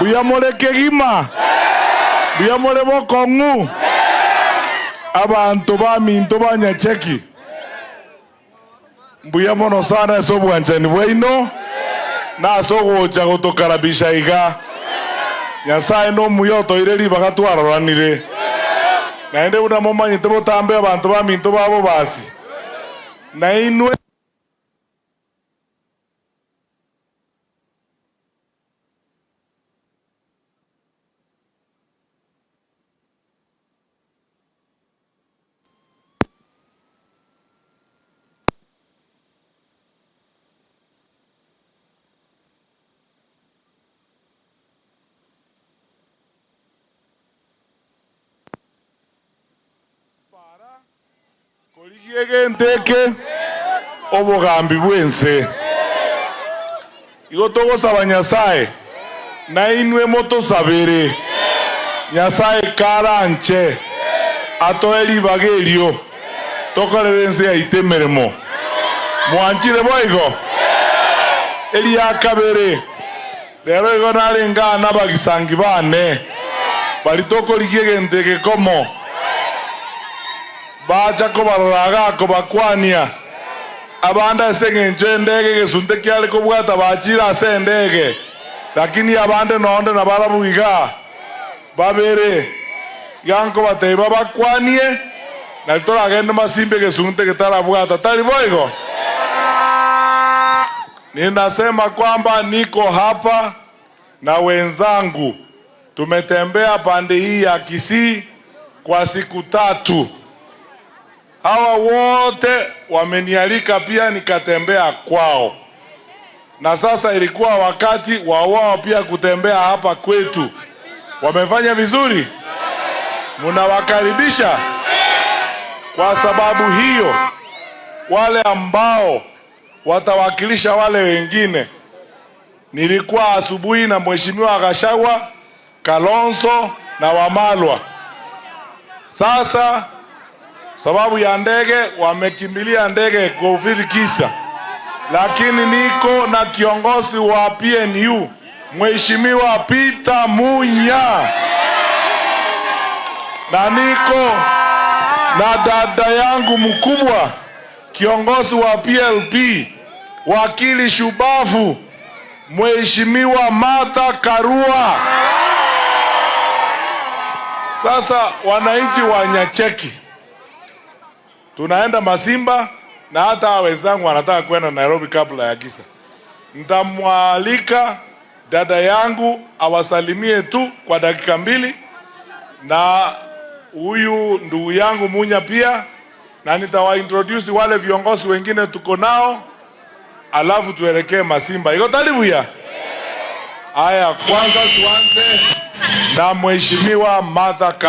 Mbuya more kegima? Mbuya more bokong'u? Abanto baminto ba Nyacheki, mbuya mono sana ase obwanchani bwaino na ase ogocha gotokarabisha iga. Nyasae nomuya otoire ribaga twaroranire. Naende buna momanyete botambe abanto baminto ba bobasi, nainwe. Korigia egento eke, obogambi bw'ense. Igo togosaba Nyasae, na inwe motosabere, Nyasae karanche atoe ribaga erio tokorere ense yaito emeremo. Mwanchire boigo? Eria kabere, rero igo narenge aa nabagisangi baane, baria tokorigia egento eke komo, bacha kobarora iga kobakwania. Abande ase engencho y'endege egesunte kiare kobwata bachiire ase endege, lakini abande nonde nabarabwo iga babere. Iga nkobatebia babakwanie, nari toragende masimba egesunte getarabwata, tari boigo? Ninasema kwamba niko hapa na wenzangu, tumetembea pande hii ya Kisii kwa siku tatu. Hawa wote wamenialika pia nikatembea kwao, na sasa ilikuwa wakati wa wao pia kutembea hapa kwetu. Wamefanya vizuri, munawakaribisha. Kwa sababu hiyo, wale ambao watawakilisha wale wengine, nilikuwa asubuhi na Mheshimiwa Gachagua, Kalonzo na Wamalwa. Sasa sababu ya ndege wamekimbilia ndege kufikisha, lakini niko na kiongozi wa PNU Mheshimiwa Peter Munya, na niko na dada yangu mkubwa kiongozi wa PLP wakili shubavu Mheshimiwa Martha Karua. Sasa wananchi wa Nyacheki, tunaenda Masimba na hata wenzangu wanataka kwenda Nairobi kabla ya kisa. Nitamwalika dada yangu awasalimie tu kwa dakika mbili, na huyu ndugu yangu Munya pia, na nitawaintroduce wale viongozi wengine tuko nao, alafu tuelekee Masimba. Iko taribu ya? Haya, kwanza tuanze na Mheshimiwa Martha.